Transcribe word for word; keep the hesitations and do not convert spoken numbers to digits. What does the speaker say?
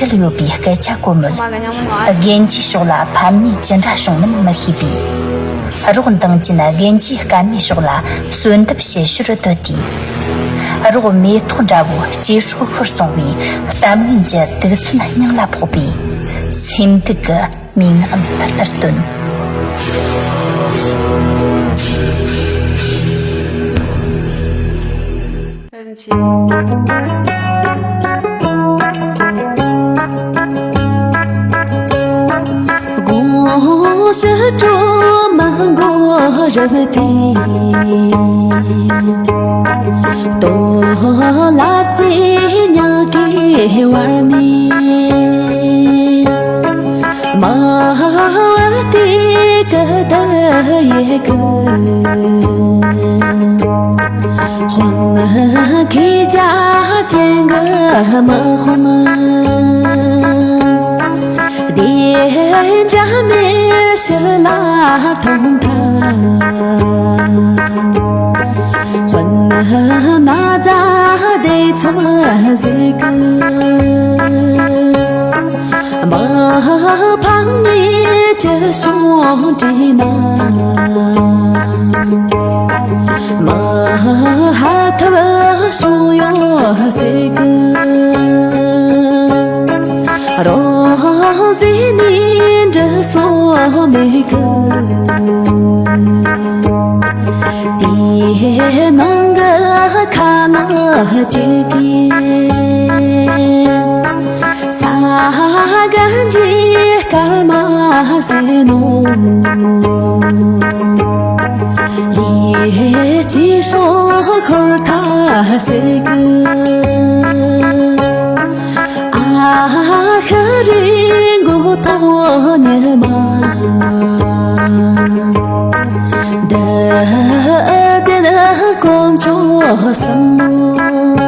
འབྲེལ་ཡོད་པའི་སྐད་ཆ་གོ་མོད། རྒན་གྱིས་ཕྱོགས་ལ་ཕན་ནུས་ཅི་འདྲ་བྱུང་མིན་མི་ཤེས་པས། རོགས་འདང་ཅན་རྒན་གྱིས་སྐར་མའི་ཕྱོགས་ལ་གསོལ་འདེབས་བྱེད་ཕྱིར་སྡོད་དུས། རོགས་མེ་ཏོག་འདྲ་བོའི་སྐྱེ་སྲོག་ཤོར་སོང་བའི་གཏམ་ངན་གྱི་དུག་མཚོན་སྙིང་ལ་ཕོག་པས། སེམས་སྡུག་གི་མིག་ནག་འདི་ལྟར་བཏོན། དགོངས་ཞུ་སྤྲོ་མི་མགོ་རབ་དེ། དོ་ལ་ཙི་ཉག་གི་བར་ནས། མ་བར་དེ་ཀ་དར་ཡེ་གི། དཔོན་ཁྱེད་ཅག་ཅན་གི་མི་དཔོན། བདེ་འཇགས་མེ་ཤེལ་ལ་ཐོན་ཐལ། དཔོན་ན་ཛ་དེ་ཚོ་ཟེར་གི། མ་ཕམ་ནས་ཅི་བྱུང་དྲིས་ན། མ་ཧ་ཐབས་བྱུང་ཡོད་ཟེར་གི། རང་ཟེར་ནས་འདྲི་སོ་མེད་གི། དེའི་ནང་གི་ཁ་ནང་གཅིག་གིས། ས་ག་འཇིགས་སྐར་མ་ཟེར་ནོ། ཡིད་ཀྱི་སྲོག་འཁོར་ཐལ་ཟེར་གི། ཨ་ཧ་རི་མགོ་ཐོག་ཉི་མ། འདི་དེ་ནི་དཀོན་མཆོག་གསུམ།